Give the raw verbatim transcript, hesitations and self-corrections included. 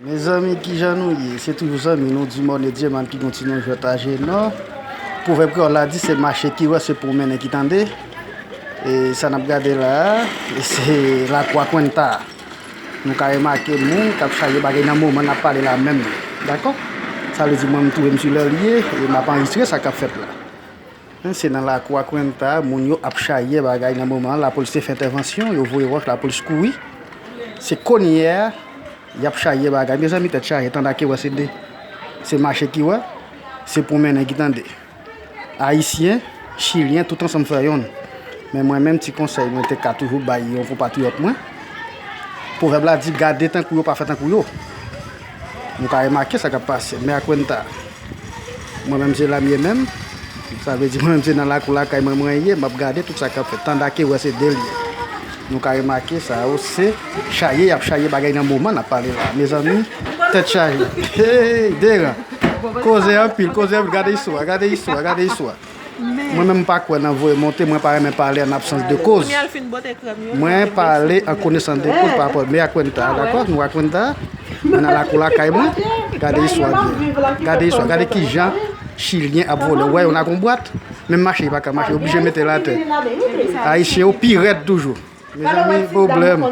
Mezanmi, kijan nou ye? Se toujou zanmi nou, Dumornay Dieman, ki gon ti non jwèt Ajenò. Pwovèb kreyòl la di, se mache ki wè, se pwomennen ki tande. E sa n ap gade la a, e se Lakou Akwenta. Nou ka remake moun k ap chaje bagay nan moman n ap pale la menm. Dakò? Sa vle di, mwen, m twouve m sou lè l ye, e m ap anrejistre sa k ap fèt la. Men se nan Lakou Akwenta, moun yo ap chaje bagay nan moman an. Lapolis te fè entèvansyon, yo voye wòch, lapolis kouri. Se kounye a, y ap chaje bagay. Mezanmi, tèt chaje, tande a ki wè se de. Se mache ki wè, se pwomennen ki tande. Ayisyen, Chilyen, tout ansanm fè yonn. Men mwen menm, ti konsèy mwen te ka toujou bay yon konpatriyòt mwen, pwovèb la di, gade tankou yo, pa fè tankou yo. Nou ka remake sa k ap pase. Mea cuenta. Mwen menm, se la m ye menm. Sa vle di, mwen menm, se nan lakou lakay mwen, mwen ye, m ap gade tout sa k ap fèt. Tande a ki wè, se de l ye. Nou ka remake sa, yo se chaje, y ap chaje bagay nan moman n ap pale la. Mezanmi, tèt chaje. Hey, deran. Koze anpil, koze anpil. Gade istwa, gade istwa, gade istwa. Mwen menm, m pa kwè nan voye monte, mwen pa renmen pale an absans de koz. Mwen pale an konesans de koz pa rapò mea cuenta, dakò? Nou ka cuenta, mwen nan lakou lakay mwen. Gade istwa byen. Gade istwa, gade kijan Chilyen ap vole. Ou wè, yo nan yon bwat, menm mache, yo pa ka mache, yo oblije mete l atè. Ayisyen yo pi rèd toujou. Mezanmi, pwoblèm.